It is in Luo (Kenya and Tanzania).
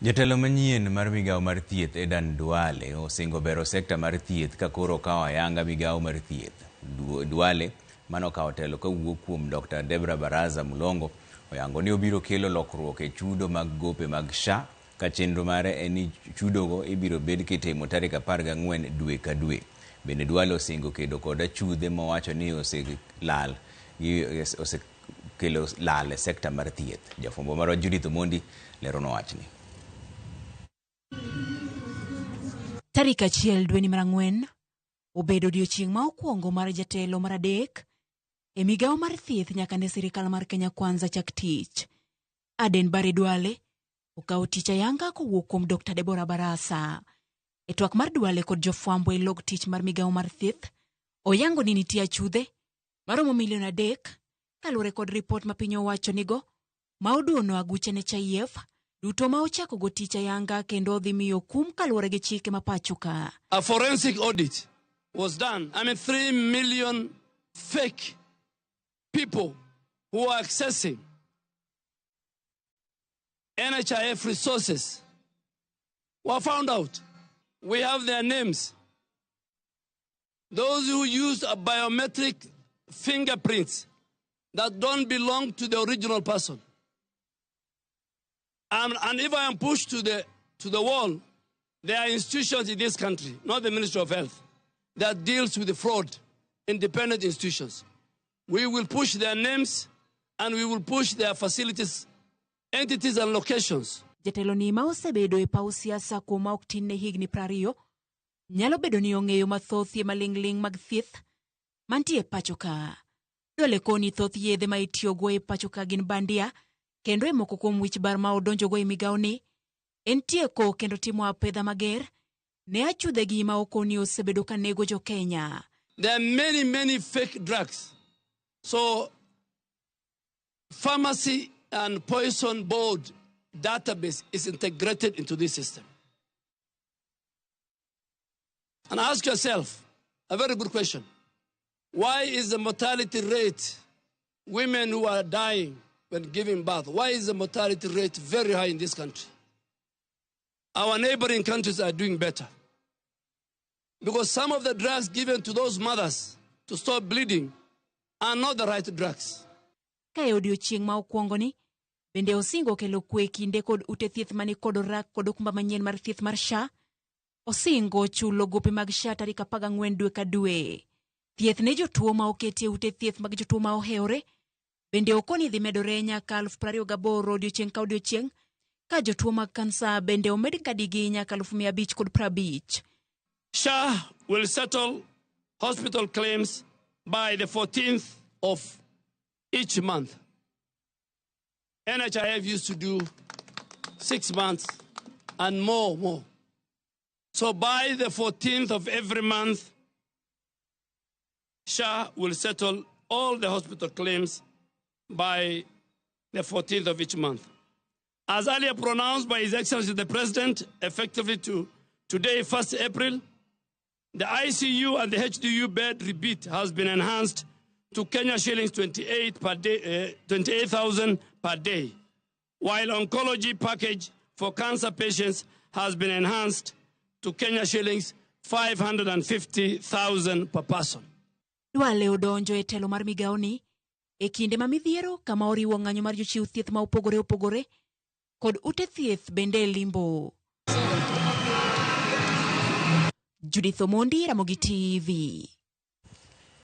Jatelo manyien mar migawo mar thieth Aden Duale osingo bero sekta mar thieth ka koro okawo ayanga migawo mar thieth. Duale mane okawo telo kawuok kuom Dr. Debra Baraza Mulongo oyango ni obiro kelo lokruok e chudo mag gope mag SHA ka chenro mare en ni chudogo ibiro bed kitimo tarik 14 dwe ka dwe. Bende Duale osingo kedo kod achudhe mowacho ni oselal osekelo lal e sekta mar thieth. Jafwambo marwa Judith Omondi leronwa wachni. Tarik 1 dweni mar 4 obedo odiechieng' ma okwongo mar jatelo mar adek e migawo mar thieth nyaka ne sirikal mar Kenya Kwanza chak tich. Aden Barry Duale okawo tich ayanga kowuok kuom Dr. Deborah Barasa. E twak mar Duale kod jofwambo e log tich mar migawo mar thieth, oyango ni nitie achudhe maromo milion 3 kaluwore kod ripot ma piny owacho nigo ma oduono aguche NHIF duto ma ochako go tich ayanga kendo odhi miyo kum kaluwore gi chike ma pacho ka. A forensic audit was done. 3 million fake people who are accessing NHIF resources were found out. We have their names. Those who used a biometric fingerprints that don't belong to the original person. And if I am pushed to the wall, there are institutions in this country, not the Ministry of Health, that deals with the fraud, independent institutions. We will push their names and we will push their facilities, entities and locations. Jatelo ni ma osebedo e paw siasa kuom ma ok tin ne higni 20, nyalo bedo ni ong'eyo mathoth e maling'ling' mag thieth mantie e pacho ka. Duale koni thoth yedhe ma itiyogo e pacho ka gin bandia, kendo e moko kuom wich bar ma odonjogo e migawo ni, en tieko kendo timo apedha mager ne achudhegi ma okoni osebedo ka nego jo Kenya. There are many, many fake drugs. So, pharmacy and poison board database is integrated into this system. And ask yourself a very good question. Why is the mortality rate, women who are dying when giving birth, why is the mortality rate very high in this country? Our neighboring countries are doing better. Because some of the drugs given to those mothers to stop bleeding are not the right drugs. Ka e odiochieng' ma okwongo ni, bende osingo kelo kwe kinde kod ute thieth mani kod orak kod okumba manyien mar thieth mar SHA, osingo chulo gope mag SHA tarik 14 dwe ka dwe. Thieth ne jotuo ma oketi e ute thieth mag jotuo ma ohewore, bende okoni dhi medore nyaka aluf piero ariyo gaboro odiochieng' ka odiochieng', ka jotuo mag kansa bende omed kadigi nyaka aluf mia abich kod piero abich. SHA will settle hospital claims by the 14th of each month. NHIF used to do 6 months and more. So by the 14th of every month, SHA will settle all the hospital claims by the 14th of each month. As earlier pronounced by His Excellency the President, effectively to today, 1st April, the ICU and the HDU bed rebate has been enhanced to Kenya shillings 28 per day, 28,000 per day, while oncology package for cancer patients has been enhanced to Kenya shillings 550,000 per person. Duale odonjo e telo mar migawo ni e kinde ma midhiero kama oriwo ng'anyo mar jochiw thieth ma opogore opogore kod ute thieth bende e limbo. Judith Omondi, Ramogi TV.